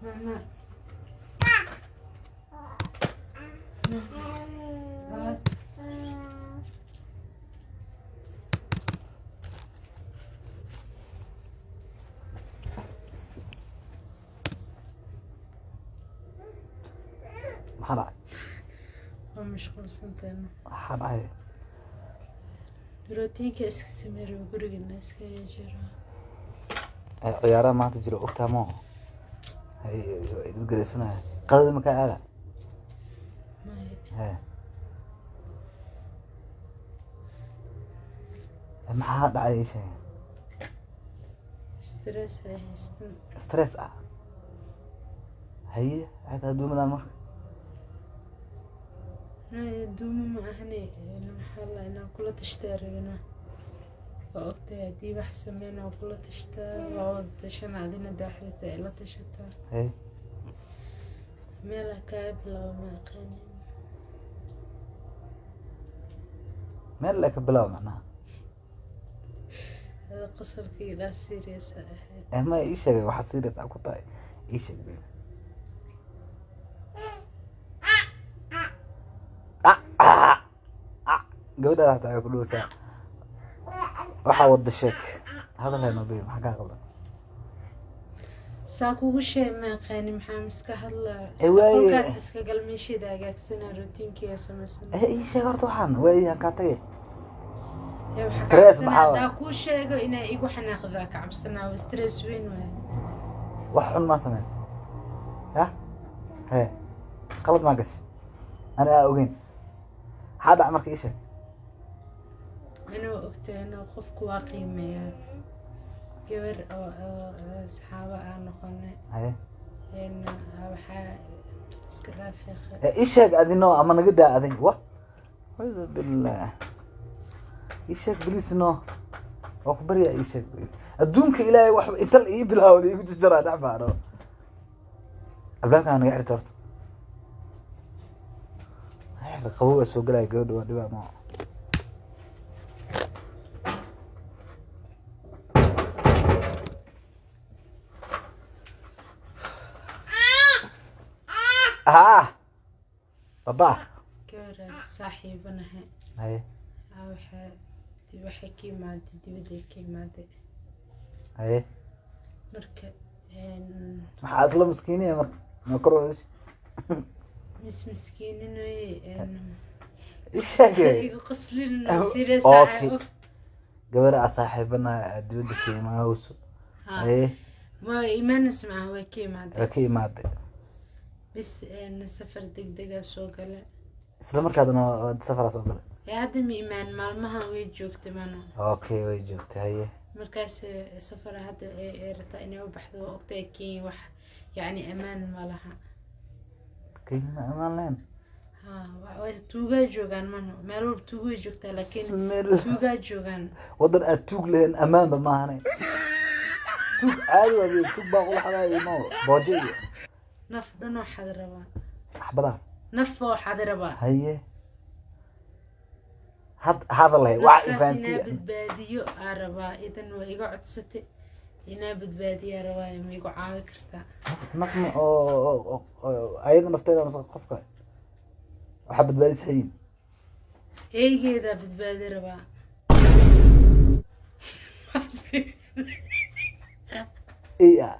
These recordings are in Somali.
Mama. Maxaa dhacay? Waa mashquulsantahay. Maxaa dhacay? Rootiinka iska sameeyo gurigana iska jiro. Ciyaaraha maanta jira ogtaa maaho idgaraysanaya qadada makaa aada. Maya. He. Maxaa dhacay ii sheeg. Stress ay haystan. Stress ah haye waxay tahay duumadaan marka. Maya, duuma ma ahane, maxaa la inaan kula tashtaa rabinaa. Waa ogtahay haddii wax sameyn waa kula tashtaa, waa wada tashan, adina daaxdata ay la tashataa. Haye. Meelaa kaaga bilaabo ma aqaanin. Meel le ka bilaaba macnaha. Hada qosolkii dhaaf, serious ahayd. Ma ii sheegay waxa serious ah ku tahay, ii sheeg baby. Ah, ah, ah. Gabadhaada xataa way ku dhowsaa. Waxaa wada sheeg, hadal hayno baby, maxaa kaa qaldan? Saa kugu sheeg ma aqaanin, maxaa miska hadlaa. Eh, waaye. Qolkaas iska gal, meesheeda hagaagsanaa, rootiinkiga samaysana. Ii sheeg horta waxaan waayahan kaa tagay. Ee, waxaa ka Stress cabsanaa maxaa waaye? Haddaa kuu sheego inaa igu xanaaqdaa ka cabsanaa, waa stress weyn waaye. Wax xun maa samaysa ya he qalad maa gashay ani aa ogeyn, maxaa dhac marka ii sheeg. Anoo ogtahay anoo qofku waa qiimeeyaa gabar oo asxaabo aan noqonay. Haye. Een, waxaa iska raafiiqa. Ii sheeg adino ama naga daa adig wa audu billah, ii sheeg please, no waa ku baryaa, ii sheeg adduunka ilaahay wax inta la ii bilaawda igu jajaraa dhex baano albaabkaan naga xirta horta. Naga xirta, qabow aa soo galaya gabadha waa dhibaa ma. Haa baba. Gabaraas saaxiibanahay. Haye. Waxaa waxay ka imaaday dibadday ka imaaday. Haye. Marka een, maxaa isla miskiinaya marka ma kor wadash? Mis miskiininoy een, ii sheegay. Iga qoslin, serious. Okay. Ah. Gabar aa saaxiibanahay aa dibadda ka imaahayso. Haye. Waa imaanaysa maaha, way ka imaaday. Waa ka imaaday. Bis een, safar degdegaa soo gala. Isla markaadana waa safaraa soo galay. Ee, hadda ma imaan, maalmahan way joogtay mana. Okay, way joogtay, haye. Markaas safar hadda ay rabtaa inay u baxdo, waa ogtahay Kenya wax yacni ammaan ma laha. Kenya ma amaan lahayn. Ha, waa tuugaa joogaan mana, meel walba tuugo way joogtaa laakiin Bismillah. tuugaa joogaan. Waddan aad tuug lahayn ammaanba maahane, tuug caadi waa biyo, tuug baa kula xadaaya imo boojo iyo naf dhan waxaad rabaa. Xabadaha. Naf waxaad rabaa. Haye, had hadal hay wax. Nafkaas inaa ifaansiya. Badbaadiyo aa rabaa, idan waa iga codsatay inaa badbaadiyaa rabaa, ma igu caawi kartaa? Nafna oo ayada nafteeda mase qofka waxaa badbaadis hayin? Eygeedaa badbaadi rabaa. Ey ah.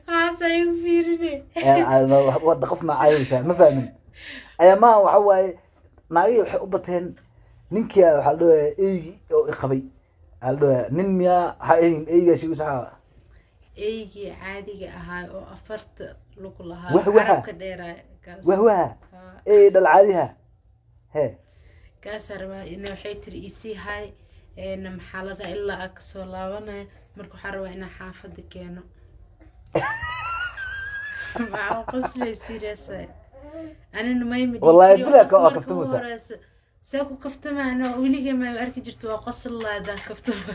Waxaasa igu fiirine. Wada qof ma caawiyeysaa ma fahmin ayaa maaha, waxa waaye naagihii waxay u bateen ninkia waxaa la dhahayaa eygi oo iqabay aa la dhahayaa nin miyaa waxaa eegin eygaa sheegaysa waxaa. Eygii caadiga ahaa oo afarta lug lahaa. Wah, waha. Carabka dheeraa kaas. Wahwaha. Haa. Ey dhalcaadiha he. Kaasaa rabaa ina waxay tiri isii hay een, maxaa la dhahaa ilaa aa kasoo laabanaya, marka waxaa rabaa inaa xaafada keeno. Maxaa qoslay? Serious waay. Anina mayma dhihi Wallaahi kariyo, bilaa qof ka waa marka ugu kaftamaysaa. horeyso see ku kaftama ana weligay ma arki jirto, waa qosol laadaan kaftama.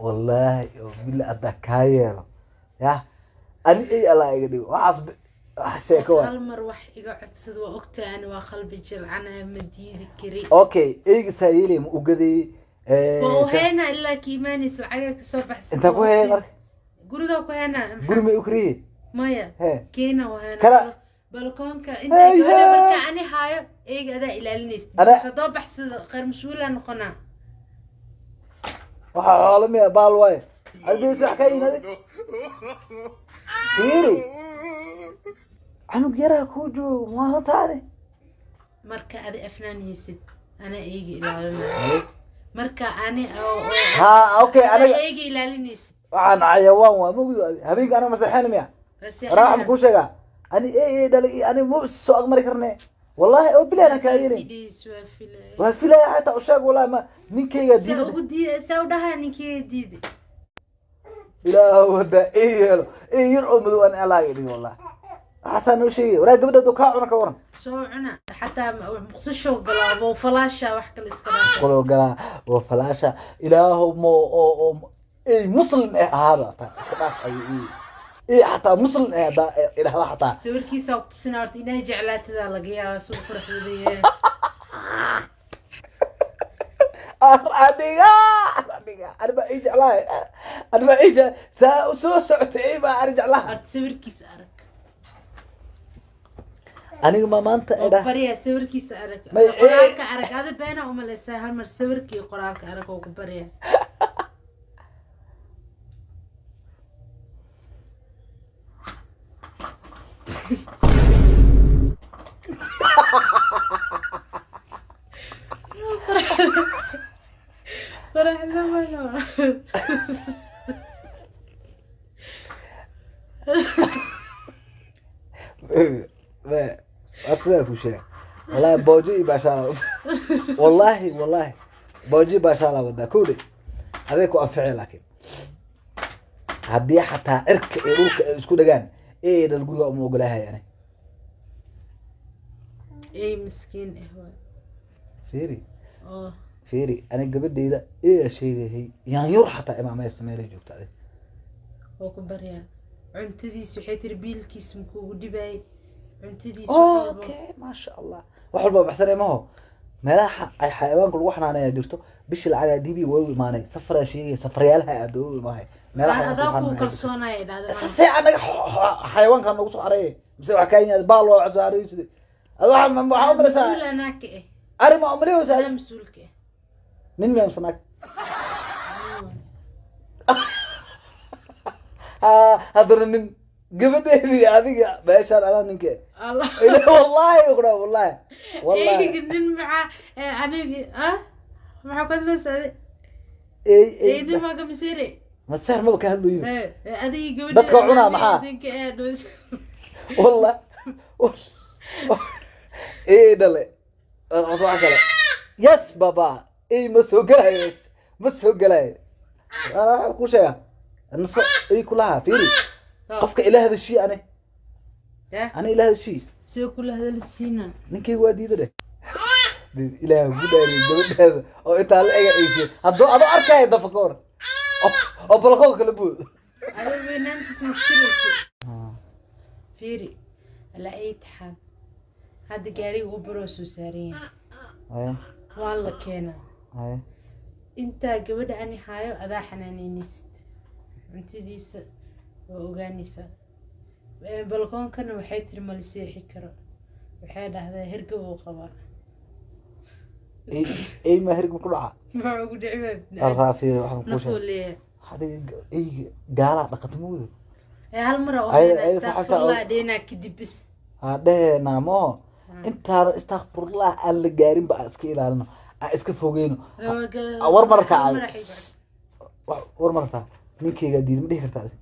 Wallaahi oo bila haddaa kaa yeelo yah ani ey allaa iga dhigo waxaas wax sheeko qof waa hal mar wax iga codsado, waa ogtahay ani waa qalbi jilcanaya, ma diidi kari. Okay, eyga saa yeelay ma ugaday Waa u haynaa ilaa kiimaanis lacaga kasoo baxsan. Intaa ku hayay marka? Guriga ku haynaa. Guri may u kariyey? Maya. Hee. Keena u haynaa. Kala- Balkoonka inta Hey, gabadha hey. marka ani haayo eyga adaa ilaalinaysid. Hadoo baxsado khayr mas-uulaa noqonaa. Waxaa xoolo miya baal waaye adbs wax ka yihin adig fiiri canug yaraa kuu joogo maalintaadi. Marka adi afnaan haysid anaa eyga ilaalinaya. Marka ani oo Ha, okay. adaa Aniga eyga ilaalinaysid. Waxaan xayawaan waa mugdo habeenka aniga maseexeen miya? Waraa waxaan kuu sheegaa ani ey dhalay iyo ani ma soo agmari karne wallahi oo bilahi aan kaa yeelin. Sidiis waa filaya. Waa filaya xataa u sheeg wallahi ma ninkayga Saa diida. Ugu diida saa u dhahaa ninkeyga diida. Ilaahu hadaa ey yeelo ey yar oo madow aan alaaga dhigo wallahi waxaasaa noo sheegay waraa gabadha hadduu kaa cuna ka waran. Soo cuna xataa muqsisho galaa oo falaasha wax kale iska dhaafa. Qolo galaa waa falaasha ilaahu mo oo ey muslim eh ahaada taa iska dhaaf ay ey xataa muslim eh hadaa idhahda xataa. Sawirkiisa ku tusinaa horta inay jeclaatadaa laga yaabaa suu qurux badan yahay. Aniga aniga anima ii jeclahay anima ii jecla saa u soo socotay ey baa ani jeclaha. Horta sawirkiisa arag. Aniga ma maanta Oo idhah baryaa sawirkiisa arag. Qoraalka arag ada beenaa umaleysaa hal mar sawirkii qoraalka arag oo ku baryaa. Faraxda mana. Horta sidaa ku sheeg wallahi boojo iyo baashaala wallahi wallahi boojo iyo baashaala wadaa kowdhe aday ku anficay laakiin haddii xataa cirka iyo dhulka ay isku dhagaan ee dhal guriga uma ogolaahay ani. Ey miskiin ah waay. Fiiri. Oo. Fiiri ani gabadheyda ee sheegayay yaanyur xataa imaamaysa meelay joogta adig. Oo ku baryaa cuntadiisa waxay tiri biilkiisa makuugu dhibaayay cuntadiisa wax walba. Okay, maasha allah wax walba baxsanay maho meelaha ay xayawaanka lagu xanaaneeyaa jirto bishii lacagaa dibi waa u imaanay safaraa sheegaya safaryaalaha aada u imaanay meelaha xayawaanka adaa lagu kuu xanaaneeyaa jirto. Kalsoonaya dhahda. See anaga xayawaanka noogu soo xareeyay mise wax kaa yimaad baal waa soo xareeyay ad waxa waxaa u malaysaa. Mas-uul anaa ka ah. Ari ma umaleysa? Anaa mas-uulka ah. Nin miyaa mise naag? Ha haddana nin gabadheedii adiga meeshaan anaa ninka Allah. Ila wallahi uqra wallahi wallahi. Eyga nin maxaa aniga ah maxaa ku hadlaysaa adi? Ey ey ey nin maa ka masiire. Maseer maba ka hadlayo. Adiga gabadheeda Dadka cunaa maxaa? Ninka ee dhows. Wallah ey dhale wax kale yes baba ey ma soo gelayo ma soo gelayo ana waxaan kuu sheegaa naso ey kulaha fiiri qofka ila hadashii ane. Ya. Ana ila hadashii. Soo kula hadalsiina. Ninkayga waa diida dheh ilaah ku dhaariyay gabadhaada oo intaa la ega eysay hadduu adoo arkaya dafa ka hor oo balkoonka kala buud. Adiga weynaantiis ma kusiraysa fiiri ala ay taxaan hadda gaariga u baroo soo saaran yahay waa la keenaa. Intaa gabadha ani haayo adaa xanaanaynaysid cuntadiisa waa ogaanaysaa. Balkoonkana waxay tiri ma la seexi karo waxay dhahdaa hergab uu qabaa. Ey ey ma hergab ku dhaca? Maxaa ugu dhici waay? Arraa fiiri waxaan kuu nafuu sheegay leeyahay. Adiga eyga gaalaa dhaqata moodo. Ee hal mar oo Ay, saxaabta astaghfirullah dheynaa kadib bis. Ha dheheenaa maho intaana istakfurullah aan la gaarin ba aan iska ilaalino aan iska fogeyno war marartaa Hal adi mar war marartaa ninkaygaa diida ma dhihi kartaa adi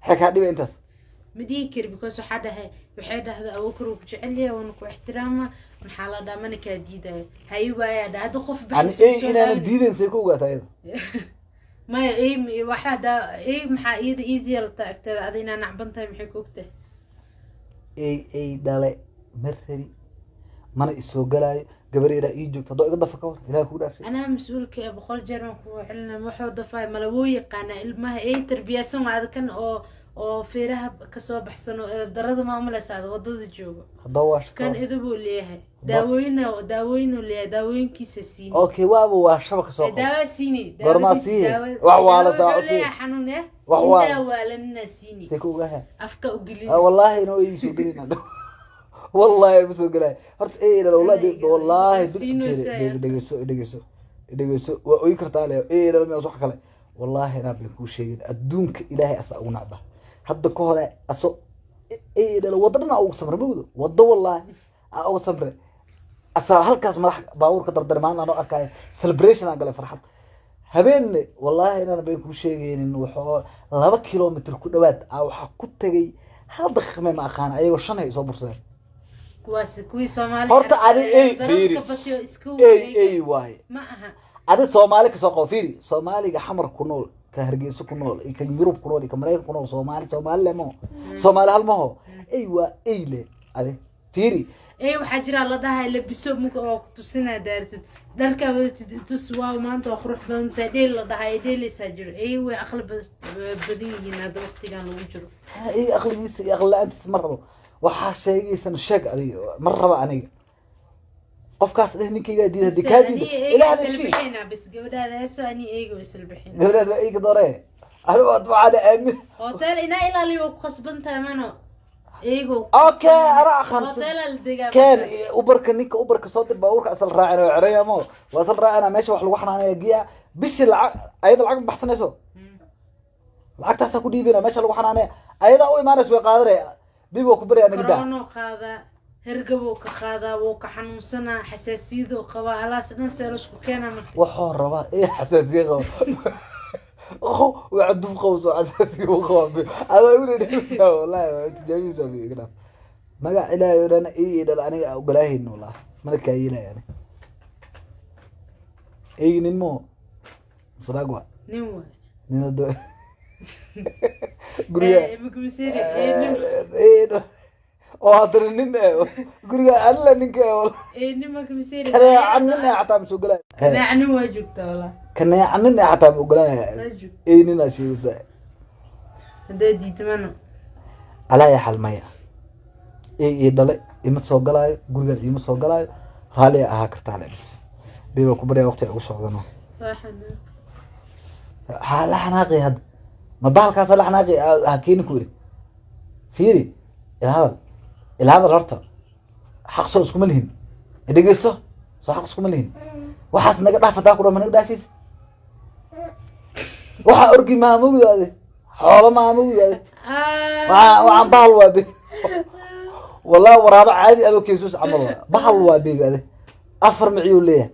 waxay kaa dhibay intaas. Ma dhihi kari because waxaa dhahay waxay dhahdaa awookar wuu ku jecel yahay waana ku ixtiraama maxaa la dhahaa mana kaa diidayo hayi waayaa dha hadda qof ani baxaysa ey soo inaana laabanaysa. diidayn say ku ogaataa iyada? Maya ey waxaa daa ey maxaa iyada easy la agteeda ada inaa nacban tahay maxay ku ogtahay? Ey ey dhale ma rabi mana isoo galaayo gabar yaraa ii joogto haddoo iga dafa ka war ilaah kugu dhaafshay. Anaa mas-uulka ee 100 jeer waan kugu celina waxuu dafaay mala wuu yaqaanaa ilmaha ey tarbiyaasan waa adakan oo Oo feeraha kasoo baxsan oo edeb darada maamulaysa wadada joogo. Haddaba waa shaqo. Kan edebuu leeyahay, daawooyina daawooyinuu leeyahay, daawooyinkiisa siini. Okay, waaba waa shaba kasoo qabo. Daawa siini. Goormaa daawadiisa- siiye? Wax waala saa wuxuu u siiye. leeyahay xanuun eh. Wax waala. Intaa waalanina siini. See ku ogaha? Afka u gelin. Ah, wallaahi inuu ii soo gelin, wallahi ma soo gelay horta ey dhal, wallahi wallahi. Siinaysaa. Dhegeyso, dhegeyso, dhegeyso, waa oyi kartaa le ey dhal miyaas wax kale. Wallahi inaan been kuu sheegin, adduunka ilaahay asaa ugu nacba. Hadda ka hore aso ey dhal waddo dhan aa ugu samre mawdo waddo, wallahi aa ugu samre, asaa halkaas madax baabuur ka dardar. Maalin anoo arkaayo celebration aan galay, farxad habeenne. Wallahi inaan been kuu sheegaynin, wuxuu 2 kilomitr ku dhawaad aa waxaa ku tegay hal daqiiqa ma aqaan, ayagoo shan ay soo bursadeen. Kuwaasi kuwii Soomaali Horta adi ey dalalka fiiri batiyo iska ey wareega. Ey waaye. Ma aha. Adi Soomaali kasoo qabo, fiiri, Soomaaliga Xamar ku nool, ka Hargeysa ku nool iyo kan Yurub ku nool iyo ka Maraykan ku nool, Soomaali Soomaali le maho, Soomaali hal maho. Ey waa ey le, adi fiiri. Ee, waxaa jira la dhahay labiso muka oo kutusinaa daartid dharkaa wadatid tus, waaw, maanta waa qurux badan tahay, dheel la dhahay, dheelaysaa jiro. Ee, way aqli badan yihiin hadda waqtigan lagu jiro. Ha, ey aqligiisa iyo aqli la-aantiisa ma rabo. Waxaa sheegaysan sheeg adiga, ma raba aniga. Qofkaas dheh ninkaygaa diida, haddii kaa diida ila hadashii. Bixina bas gabadhaada heeso, ani eega way isla bixina. Gabadhaad waa eyga doore, anigu waxaana aamin. Hotel inaa ilaaliyo waa ku khasban tahay mano eego. Okay, ana aqaan. Hotel la degaa. Keen ubarka, ninka ubarka soo dir, baabuurka asal raacina waa xeraya mo, waa asal raacina meesha wax lagu xanaanaya giya. Bishii lacag ayada lacag ma baxsanayso, lacagtaasaa ku dhiibina meesha lagu xanaanaya, ayadaa u imaanaysa, way qaadanaya. Bib waa ku baraya aniga daa. Corona qaadaa, hergabuu ka qaadaa, wuu ka xanuunsanaa, xasaasiyaduu qabaa, halaas dhan see laisku keenaa marka? Waxuu rabaa ee xasaasiye qabo, waa duf qabo, xasaasiye u qaba, adaa igu dhedheysaa. Wallahi waa tijaabiyeysaa. Bi iga dhaaf magac Ilaahay oo dhan ii dhal, aniga ogolaahayn, wallahi mana kaa yeelaya. Ani eygi nin mo masanaag waa. Nin waay. Nin hada guriga Imika nin. Oo haddana nin eh guriga anila ninka eh. Ee, nin makamiseri. Kaneeca nin eh xataa ma soo gelaya. Kaneeca nin waa joogtaa walaa. Kaneeca nin eh xataa ma ogolaaya. Waa joogtaa. Ey nin aa sheegaysaa. Haddaa diidmano. Calaa xal maya, ey ii dhale ima soo galaayo gurigaan, iima soo galaayo. Raalli ahaa kartaa le bis, beba ku baryaa, waqti ay ugu socdano. Waa xanaaq. Waxaa la xanaaqay hadda ma bahalkaasa la xanaaqay ha keeni ku iri. Fiiri, ila hadal, ila hadal horta, xaq soo iskuma lihin, dhegeyso, soo xaq iskuma lihin. Waxaas naga dhaaf hadaa ku dhan, ma naga dhaafaysa? Waxaa orgi maa mugdaade, xoolo maa mugdaade. Waxaan bahal waa be, wallahi waraabo caadi adoo keesus camal waa bahal waa bebi. Ade afar miciyuu leeyahay.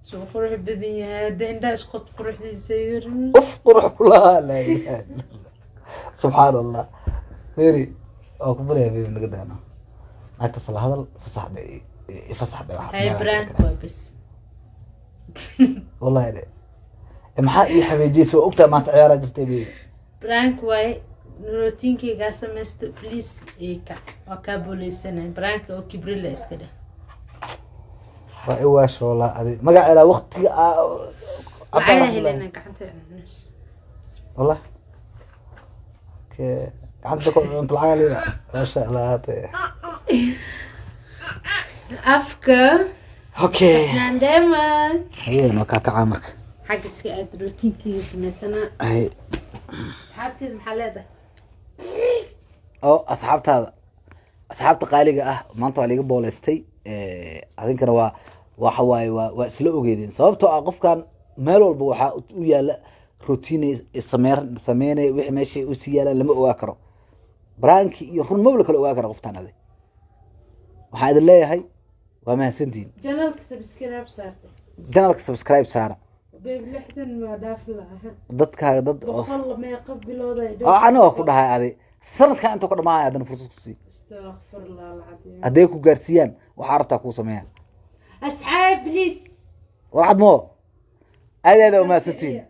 Suu qurux badan yahay hadda, indhaha isqod quruxdiisa yar. Uf, qurux kulahaa, laa ilaha illa Allah, subxaan Allah. Feri, waa ku baraya bebi, naga daano naagtaas la hadal, fasax dhe, fasax dhe waxaas. Hay meelaha brand kale. Waa bas. Wallahi dhe maxaa ii xabeejiyeysa? Waa ogtahay maanta ciyaaraa jirtay bebi. Prank waaye, routinkaygaa samaysto please, eka waa kaa booleysanay prank oo kibrila iska dheh. Waa i waasha wallah adi magac ilaa waqtiga lacag helena gacanta cunus. Wallah ke gacanta ku cunto lacag liina, maasha Allah hate. Afka. Okay. Nandema. Hayeen waa kaa kacaa marka. Xagga iska aad routinkayga samaysanaa. Hay. Asxaabteeda maxaa leedahay? Oo asxaabtaada, asxaabta qaaliga ah, maanta waa liiga booleystay. Adinkana waa waxa waaye, waa isla ogeydeen sababtoo ah qofkan meel walba waxaa u yaala routine sameyn sameynay, wixii meesha usii yaalaan lama ogaa karo, pranki iyo run maba la kala ogaa kara qoftan. Adi waxaan idin leeyahay waa mahadsantihiin. Channelka subscribe saartay. Channelka subscribe saara. Babe, 60 waa dhaafi laha. Dadkaaga dad oo 100 meeqa bilooda ay oo aniga waa ku dhahay adi sanadkan intuu ka dhamaanaya haddana fursad ku sii. Astaqfirullah alcadiim. Hadday ku gaarsiiyaan waxaa rabtaa kuu sameeyaan. Asxaab, please. Warcad moo, aad aad umahadsantihiin.